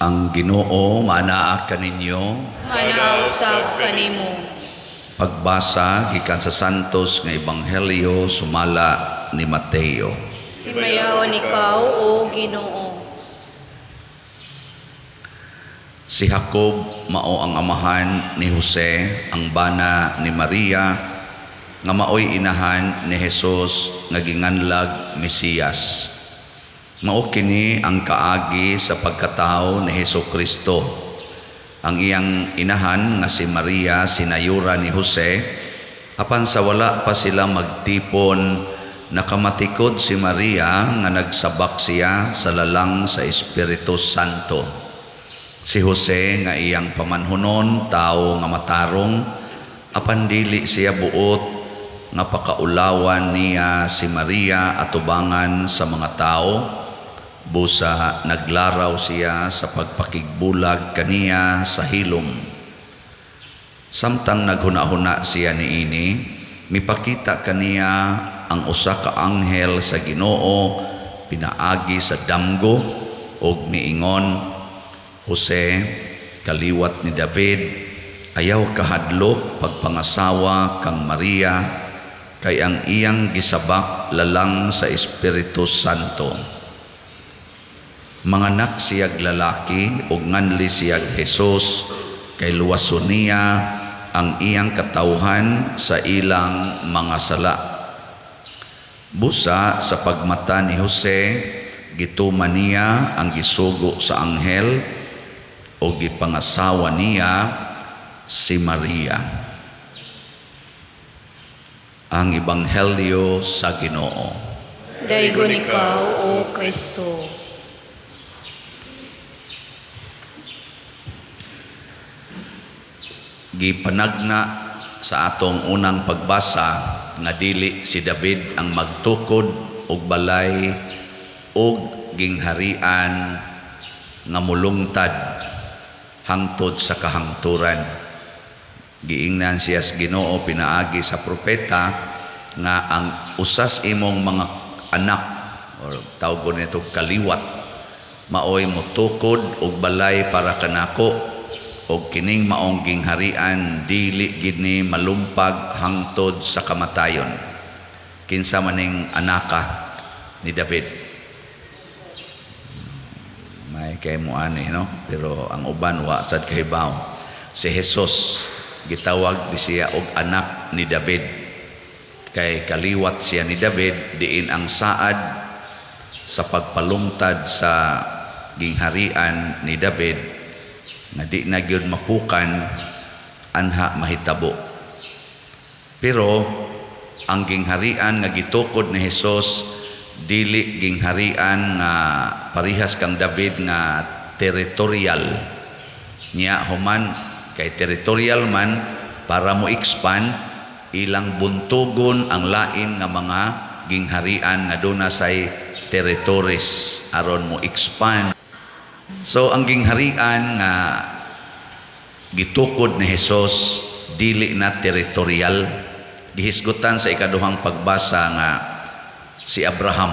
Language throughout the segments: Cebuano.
Ang Ginoo manaa kaninyo. Manaa usab kanimo. Pagbasa gikan sa Santos nga Ebanghelyo sumala ni Mateo. Himayaon ikaw, O Ginoo. Si Jacob mao ang amahan ni Jose, ang bana ni Maria, nga maoy inahan ni Jesus nga ginganlag Mesiyas. Mao kini ang kaagi sa pagkatao ni Hesus Kristo. Ang iyang inahan nga si Maria sinayura ni Jose, apan sa wala pa sila magtipon, nakamatikod si Maria nga nagsabak siya sa lalang sa Espiritu Santo. Si Jose nga iyang pamanhunon, tawo nga matarong, apan dili siya buot nga pakaulawan niya si Maria atubangan sa mga tao, busa naglaraw siya sa pagpakigbulag kaniya sa hilom. Samtang naghuna-huna siya niini, mipakita kaniya ang usa ka anghel sa Ginoo pinaagi sa damgo ug miingon, "Jose, kaliwat ni David, ayaw kahadlok pagpangasawa kang Maria, kay ang iyang gisabak lalang sa Espiritu Santo. Manganak siyag lalaki ug nganli siyag Jesus, kay luwason niya ang iyang katawhan sa ilang mga sala." Busa sa pagmata ni Jose, gituman niya ang gisugo sa anghel o gipangasawa niya si Maria. Ang Ebanghelyo sa Ginoo. Daygon ikaw, O Kristo. Gipanagna sa atong unang pagbasa nga dili si David ang magtukod og balay og gingharian nga mulungtad hangtod sa kahangturan. Giingnan siya sa Ginoo pinaagi sa propeta nga ang usas imong mga anak or tawgon nito kaliwat maoy motukod og balay para kanako, og kining maong gingharian dili gid ni malumpag hangtod sa kamatayon. Kinsa maning anaka ni David? May kay mo ani, no? Pero ang uban wa sad kahibaw. Si Jesus gitawag di siya og anak ni David, kay kaliwat siya ni David, diin ang saad sa pagpalungtad sa gingharian ni David nga di na gyud mapukan anha mahitabo. Pero ang gingharian nga gitukod ni Hesus dili gingharian nga parihas kang David nga territorial. Nya human kay territorial man, para mo expand ilang buntugon ang lain nga mga gingharian nga duna say territories aron mo expand. So ang gingharian nga gitukod ni Hesus dili na territorial. Gihisgutan sa ikaduhang pagbasa nga si Abraham,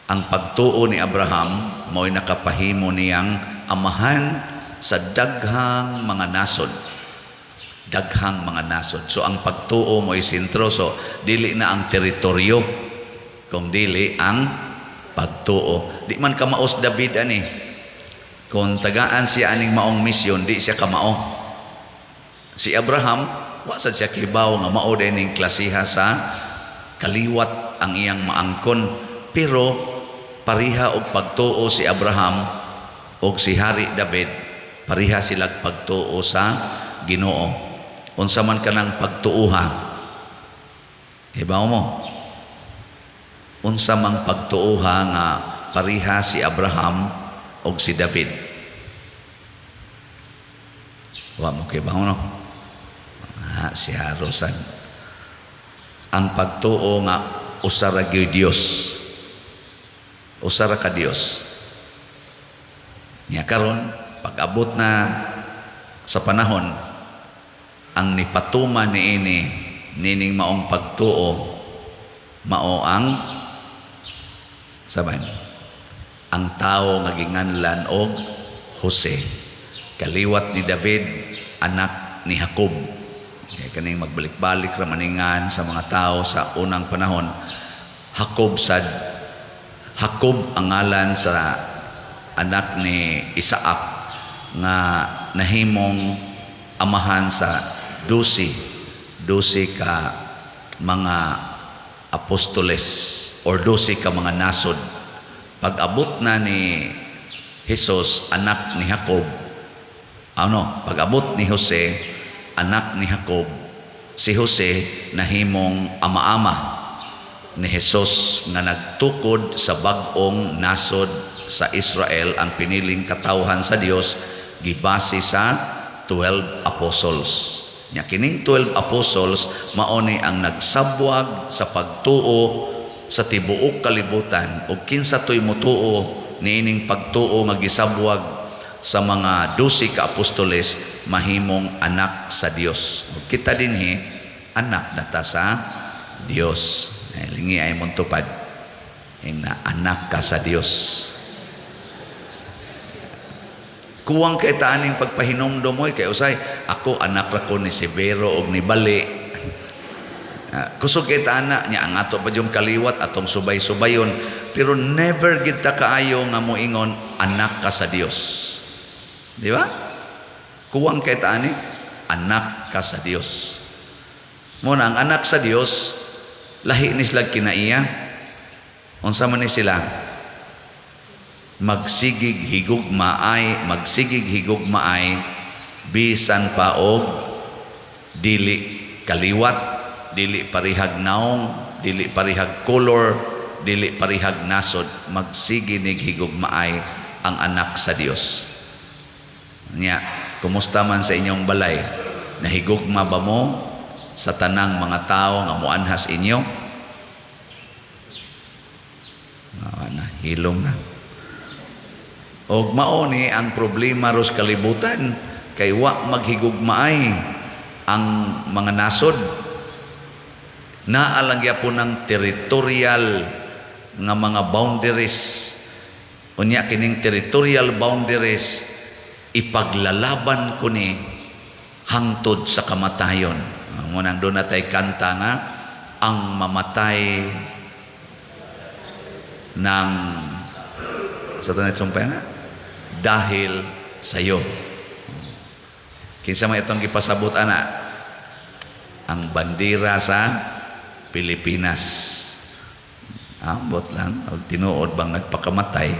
ang pagtuo ni Abraham mao'y nakapahimo niyang amahan sa daghang mga nasod. Daghang mga nasod. So ang pagtuo mo'y sentro. So dili na ang teritoryo, kung dili ang pagtuo. Di man kamaos David ani. Kung tagaan siya aning maong misyon, di siya kamao. Si Abraham, wa sad siya kibaw nga mao dining klasiha sa kaliwat ang iyang maangkon. Pero pariha og pagtuo si Abraham og si Hari David, pariha silag pagtuo sa Ginoo. Unsa man kanang pagtuoha? Hibaw mo? Unsa mang pagtuoha nga pariha si Abraham og si David? Wa mo kibaw, no? Ah, si Harosan. Ang pagtuo nga usa ra gyud Dios. Usa ra ka Dios. Nya karon pag-abot na sa panahon, ang nipatuman niini nining maong pagtuo mao ang saban ang tawo nga ginganlan og Jose. Kaliwat ni David, anak ni Jacob. Kay kaning magbalik-balik ra maningan sa mga tao sa unang panahon. Jacob sad, Jacob ang ngalan sa anak ni Isaac nga nahimong amahan sa 12 ka mga apostoles or 12 ka mga nasod. Pag-abot na ni Jesus, anak ni Jacob, ano, pag-abot ni Jose, anak ni Jacob, si Jose nahimong ama-ama ni Jesus nga nagtukod sa bag-ong nasod sa Israel, ang piniling katawhan sa Dios, gibase sa 12 apostles. Nya kining 12 apostles mao ni ang nagsabwag sa pagtuo sa tibuok kalibutan, ug kinsa toy motuo niining pagtuo nga gisabwag sa mga 12 ka apostoles, mahimong anak sa Dios. Ug kita dinhi, anak na ta sa Dios. Ay, lingi ay mong tupad. Na anak ka sa Dios. Kuwang kay taaning pagpahinumdom mo kay usay ako anak ra ko ni Severo og ni Bali. Kusog kay taana niya ang ato pa yung kaliwat atong subay-subayon, pero never gid ta kaayo nga moingon anak ka sa Dios. Di ba? Kuwang kay taani anak ka sa Dios. Mo na ang anak sa Dios, lahi ni sila kinaiya. Unsa man ni sila? Magsigig higugmaay, magsigig higugmaay bisan pa og dili kaliwat, dili parihag naong, dili parihag color, dili parihag nasod, magsige nig higugmaay ang anak sa Dios. Nya, kumusta man sa inyong balay? Nahigugma ba mo sa tanang mga tao nga muanhas inyo? Ah, nahilom na. Og mao ni ang problema ros kalibutan kay wa maghigugmaay ang mga nasod. Naa lang gyapon ng territorial nga mga boundaries. Unya kining territorial boundaries ipaglalaban ko ni hangtod sa kamatayon. Mo nang doon natay kanta nga ang mamatay ng sa tanay sumpay na dahil sayo. Kinsa may itong gipasabot ana? Ang bandera sa Pilipinas. Ambot lang, og tinuod bang nagpakamatay?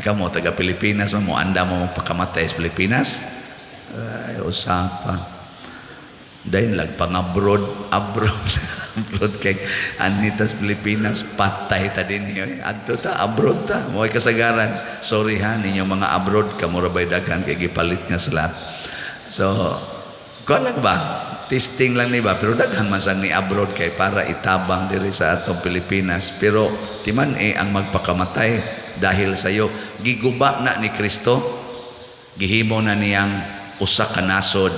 Kamo taga Pilipinas mo, anda mo magpakamatay sa Pilipinas? Ay, usapa. Dahil lag pang abroad, abroad, abroad kay anitas Pilipinas, patay ta din yun. Adto ta, abroad ta. Mo'y kasagaran. Sorry ha, ninyo mga abroad, kamo ra ba'y daghan kay gipalit nga sa lahat. So, kuan lang ba? Testing lang ni ba? Pero daghan man sang ni abroad kay para itabang diri sa atong Pilipinas. Pero timan eh ang magpakamatay dahil sayo. Giguba na ni Kristo, gihimo na niyang usa ka nasod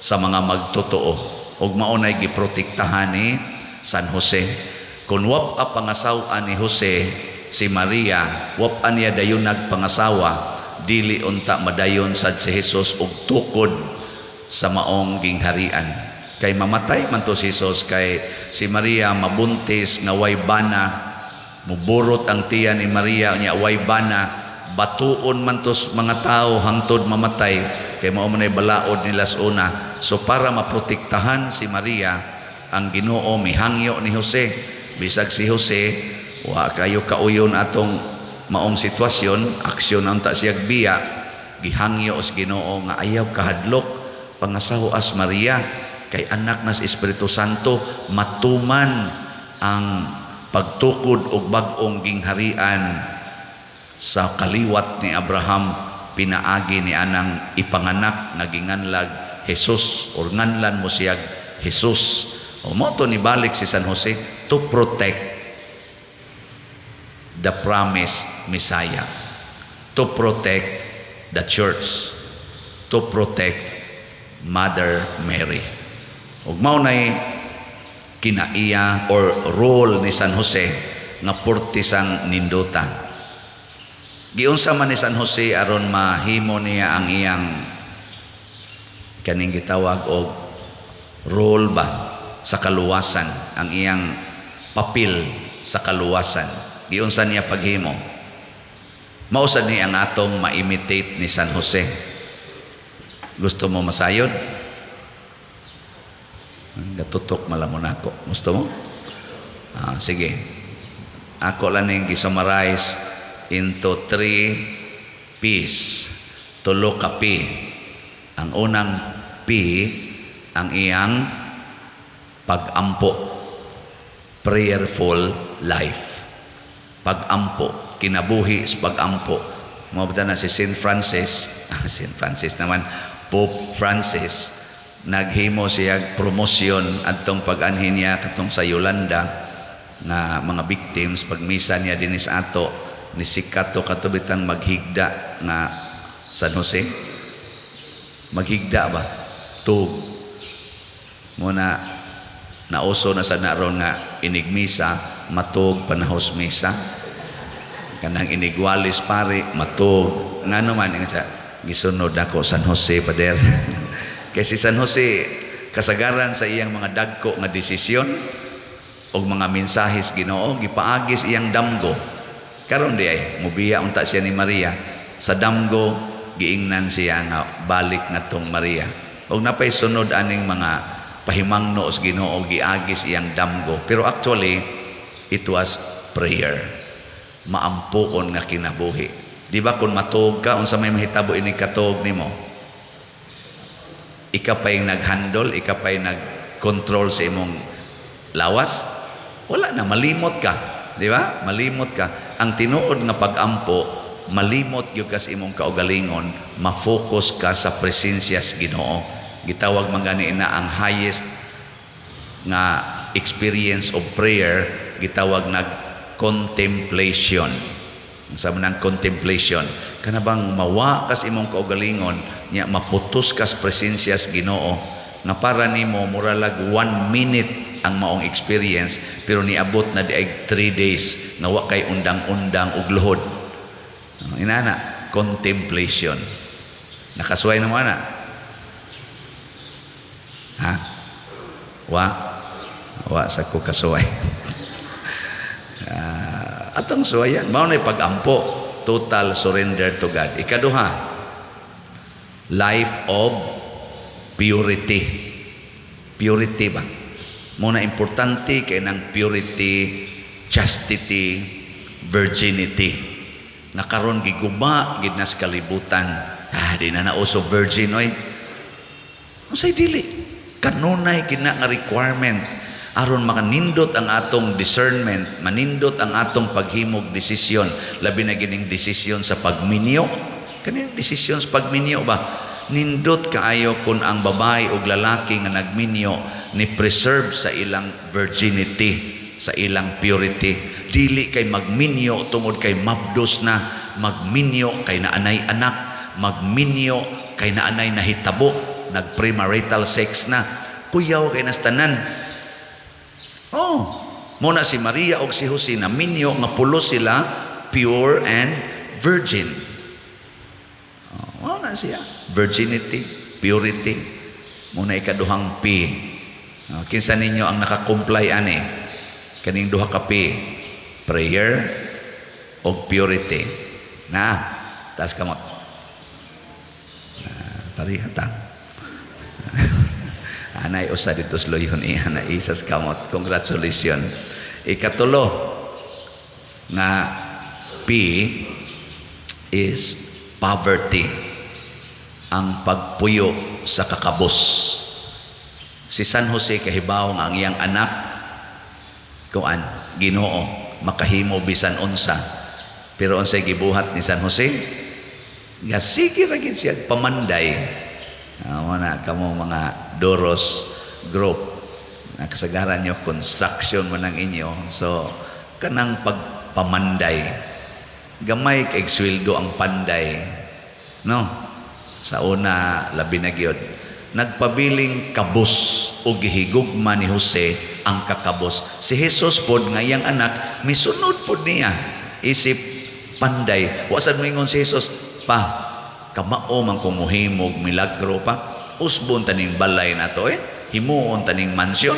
sa mga magtotoo. Ug mao nay giprotektahan ni San Jose. Kung wap a pangasawa ni Jose si Maria, wap a niya dayon nagpangasawa, dili unta madayon sad si Jesus og tukod sa maong gingharian. Kay mamatay man to si Jesus kay si Maria mabuntis nga way bana, muburot ang tiyan ni Maria nya way bana, batuon man to mga tao hangtod mamatay kay mao man ay balaod nila sa una. So para maprotektahan si Maria, ang Ginoo mihangyo ni Jose. Bisag si Jose wa kayo kauyon atong maong sitwasyon, aksyon unta siyag biya, gihangyo sa Ginoo nga ayaw kahadlok, pangasawa Maria kay anak na sa Espiritu Santo, matuman ang pagtukod og bag-ong gingharian sa kaliwat ni Abraham pinaagi ni anang ipanganak nga ginganlag Jesus or nganlan mo siyag Jesus. O mo to ni balik si San Jose to protect the promised Messiah, to protect the church, to protect Mother Mary. Ug mao nay kinaiya or role ni San Jose nga portisang nindota. Giunsa man ni San Jose aron mahimo niya ang iyang kaning gitawag og role ba sa kaluwasan, ang iyang papel sa kaluwasan. Giunsa niya paghimo? Mao sad ni ang atong ma-imitate ni San Jose. Gusto mo masayod? Gatutok malamon ako. Gusto mo? Ah, sige. Ako lang ning gi-summarize into three P's. Tulo ka P. Ang unang P, ang iyang pag-ampo. Prayerful life. Pag-ampo. Kinabuhi sa pag-ampo. Mao na si Saint Francis, Saint Francis naman, Pope Francis, naghimo siya promosyon adtong pag-anhi niya katong sa Yolanda nga mga victims. Pagmisa niya dinhi sa ato, ni sikat to kato bitang maghigda nga San Jose, maghigda ba tug muna nauso na sa naron nga inigmisa matug panahos misa, kanang inigwalis pare matug. Ngano man nga siya gisunod ako San Jose, Pader? Kay si San Jose, kasagaran sa iyang mga dagko nga desisyon og mga mensahes Ginoo gipaagis iyang damgo. Karon di ay mubiya unta siya ni Maria, sa damgo giingnan siya nga balik ngadtong Maria. Og napay sunod aning mga pahimangno sa Ginoo, giagis iyang damgo. Pero actually it was prayer, maampuon nga kinabuhi. Di ba kung matuog ka, unsa may mahitabo ini katuog nimo? Ika pa'y nag-handle, ika pa'y nag-control sa imong lawas? Wala na, malimot ka. Di ba? Malimot ka. Ang tinuod nga pag-ampo, malimot gyud ka sa imong kaugalingon, ma-focus ka sa presensya sa Ginoo. Gitawag man gani na ang highest nga experience of prayer, gitawag nag contemplation. Sa man ang contemplation, kana bang mawa kas imong kaugalingon nya maputos kas presensya sa Ginoo nga para nimo muralag one minute ang maong experience, pero niabot na di ay 3 days nga wa kay undang-undang ug luhod. Inana contemplation. Nakasuway na mo ana? Ha? Wa wa sa ko kasuway. Atong suwayan, mao na pag-ampo, total surrender to God. Ikaduha, life of purity. Purity ba? Mao na importante kay ng purity, chastity, virginity. Nga karon giguba gid na sa kalibutan. Ah, di na nauso virgin oy. Unsay dili? Kanunay gid na nga requirement aron makanindot ang atong discernment, manindot ang atong paghimog desisyon, labi na gining desisyon sa pagminyo. Kaning desisyon sa pagminyo ba? Nindot kaayo kung ang babae o lalaki nga nagminyo ni preserve sa ilang virginity, sa ilang purity. Dili kay magminyo tungod kay mabdos na, magminyo kay naanay anak, magminyo kay naanay nahitabo, nag-premarital sex na. Kuyaw kay nastanan. Oh, mao na si Maria og si Jose na minyo nga pulos sila, pure and virgin. Oh, mao na siya. Virginity, purity. Mao na ikaduhang P. Oh, kinsa ninyo ang nakakomply ani? Kaning duha ka P. Prayer og purity. Na, taas kamot. Ah, pareha ta. Anay usa dito sa luyon iya na isas kamot. Congratulations. Ikatulo nga P is poverty. Ang pagpuyo sa kakabos. Si San Jose kahibaw nga ang iyang anak kuan Ginoo, makahimo bisan unsa. Pero unsay gibuhat ni San Jose? Nga sige ra gid siya pamanday. Ah, na kamo mga Doros group na kasagaran nyo construction man ang inyo. So kanang pagpamanday, gamay kay sweldo ang panday, no? Sa una labi na gyud nagpabiling kabos o gihigugma ni Jose ang kakabos. Si Jesus pod nga iyang anak, misunod pod niya isip Panday. Wa sad moingon si Jesus, "Pa, kamao man kung muhimog milagro pa. Usbon taning balay na to eh. Himuon taning mansyon.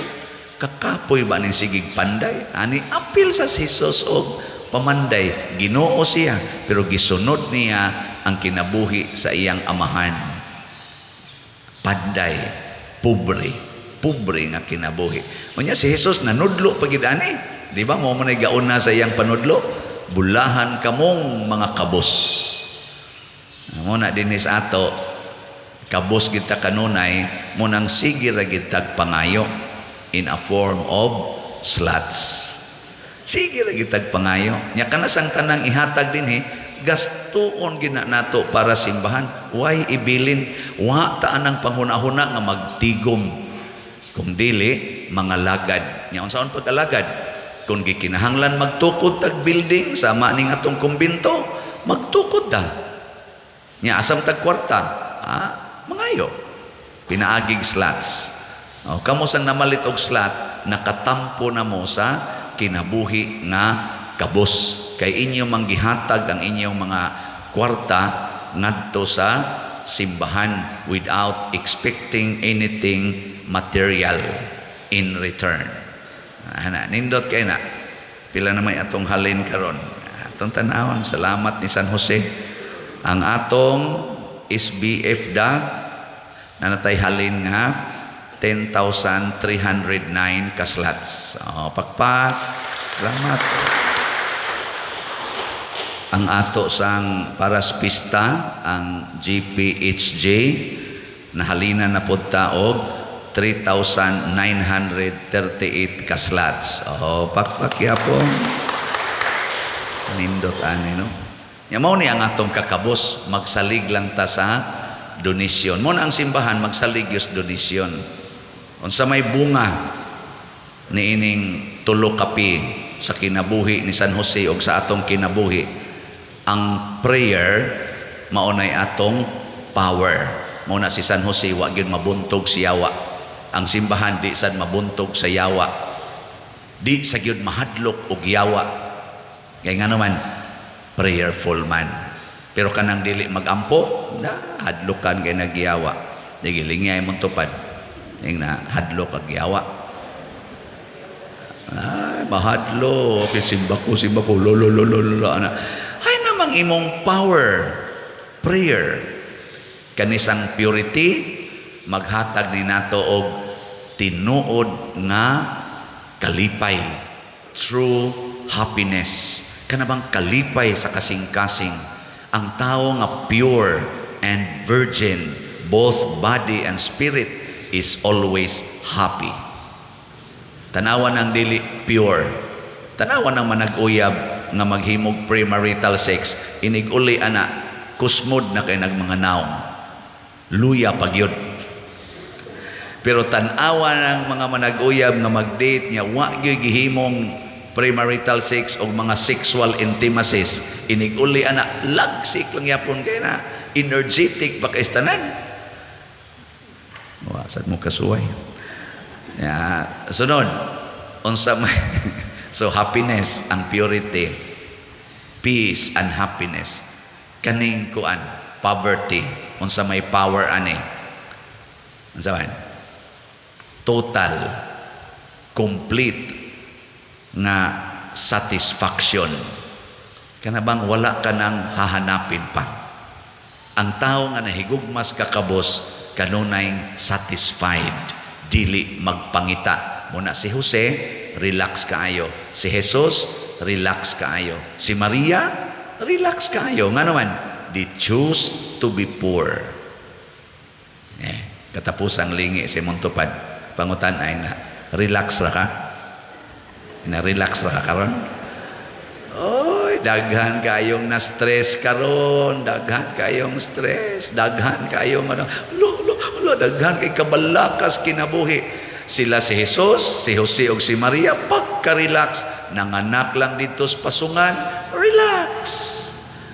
Kakapoy ba ning sigig panday?" Ani apil sa si Jesus og pamanday. Ginoo siya, pero gisunod niya ang kinabuhi sa iyang amahan. Panday, pobre, pobre nga kinabuhi. Unya si Jesus nanudlo pa gid ani. Di ba mao man ay gauna sa iyang panudlo? "Bulahan kamong mga kabos." Mao na dinhi sa ato, kabos kita kanunay, mao nang sige ra gid tag pangayo in a form of slots. Sige ra gid tag pangayo. Nya kana sang tanang ihatag dinhi, gastuon gina nato para simbahan. Why ibilin? Wa ta anang panghuna-huna nga magtigom. Kung dili, mga lagad. Nya unsaon pag-alagad? Kung gikinahanglan magtukod tag building sama ning atong kumbinto, magtukod ta. Nya asam tag kwarta? Ah, mangayo. Pinaagig slots. O, kamo sang namalit og slot, nakatampo na mo sa kinabuhi nga kabos. Kay inyo mang gihatag ang inyong mga kwarta ngadto sa simbahan without expecting anything material in return. Ana, nindot kay na. Pila na may atong halin karon? Atong tanawon, salamat ni San Jose. Ang atong SBF da nanatay halin nga 10,309 ka slots. Oh, pakpak. Salamat. Ang ato sang para sa pista, ang GPHJ, nahalina na pud ta og 3,938 ka slots. Oh, pakpak yapon. Nindot ani, no. Ya mao ni ang atong kakabos, magsalig lang ta sa donasyon. Mao na ang simbahan magsalig yus donasyon. Unsa may bunga niining tulo ka P sa kinabuhi ni San Jose og sa atong kinabuhi? Ang prayer mao nay atong power. Mao na si San Jose wa gyud mabuntog si yawa. Ang simbahan di sad mabuntog sa yawa. Di sa gyud mahadlok og yawa. Kay ngano man, prayerful man. Pero kanang dili magampo, na hadlokan kay nagyawa. Sige, lingay mong tupad. Ing na hadlok ag yawa. Ay, mahadlo. Okay, simba ko, lo, lo, lo, lo, lo, ana. Ay namang imong power, prayer. Kanisang purity, maghatag ni nato og tinuod nga kalipay. True happiness. Kana bang kalipay sa kasing-kasing. Ang tao nga pure and virgin, both body and spirit, is always happy. Tanawan ang dili pure. Tanawan ang manag-uyab nga maghimog premarital sex, inig uli ana, kusmod na kay nagmanga naong. Luya pagyud. Pero tan-awa ng mga manag-uyab nga mag-date niya, wa gyud gihimong premarital sex o mga sexual intimacies. Inig uli ana, lagsik lang yapon kay na energetic pa kay tanan. Wa sad mo kasuway. Ya, sunod unsa may, so happiness ang purity, peace and happiness. Kaning kuan, poverty, unsa may power ani? Unsa man? Total, complete nga satisfaction. Kana bang wala ka nang hahanapin pa. Ang tao nga nahigugmas kakabos kanunay satisfied, dili magpangita. Muna si Jose, relax kaayo. Si Jesus, relax kaayo. Si Maria, relax kaayo. Nga naman, they choose to be poor. Eh, katapusang lingi si Montupad. Pangutan ay na, relax ra ka? Na relax ra ka karon? Oy, daghan kayong na stress karon, daghan kayong stress, daghan kayong ano, lo, lo, lo, daghan kay kabalakas kinabuhi. Sila si Jesus, si Jose ug si Maria, pagka-relax, nanganak lang dito sa pasungan, relax.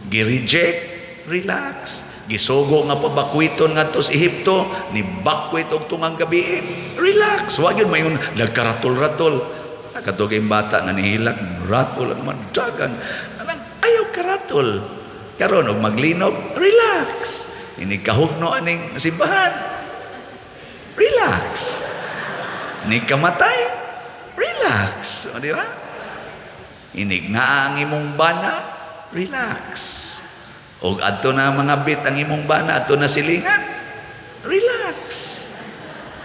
Gi-reject, relax. Gisugo nga pabakwiton ngadto sa Ehipto, ni bakwit og tungang gabi, relax. Wa gyud mayon nagkaratol-ratol. Katugay bata nga nihilak, ratol ang madagan. Anang ayaw karatol. Maratol. Karon og maglinog, relax. Inig kahugno aning simbahan, relax. Inig kamatay, relax. O, di ba? Inig naa ang imong bana, relax. Og adto na mga bit ang imong bana, adto na silingan, relax.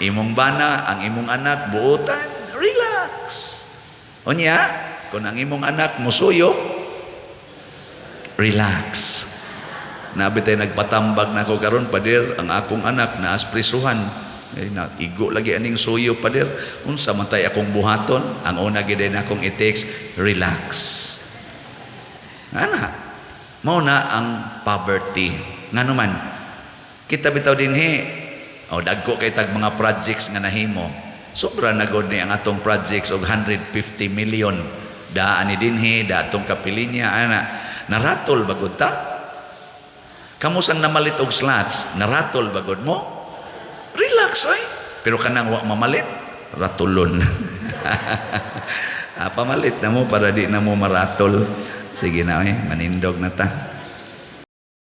Imong bana, ang imong anak, buotan, relax. Unya, kung ang imong anak musuyo, relax. Naa bitay nagpatambag nako karon, "Pader, ang akong anak naa sa prisuhan. Ay, na, igo lagi aning suyo, pader. Unsa man tay akong buhaton?" Ang una gid na akong i-text, "Relax." Ana, mao na ang poverty. Ngano man, kita bitaw dinhi, o dagko kay tag mga projects nga nahimo. Sobra na gud ni ang atong projects og 150 million. Daan ni dinhi, datong kapilinya, ana. Naratol ba gud ta? Kamo sang namalit og slots, naratol ba gud mo? Relax ay. Pero kanang wa mamalit, ratulon. Ah, pamalit na mo para di na mo maratol. Sige na ay, manindog na ta.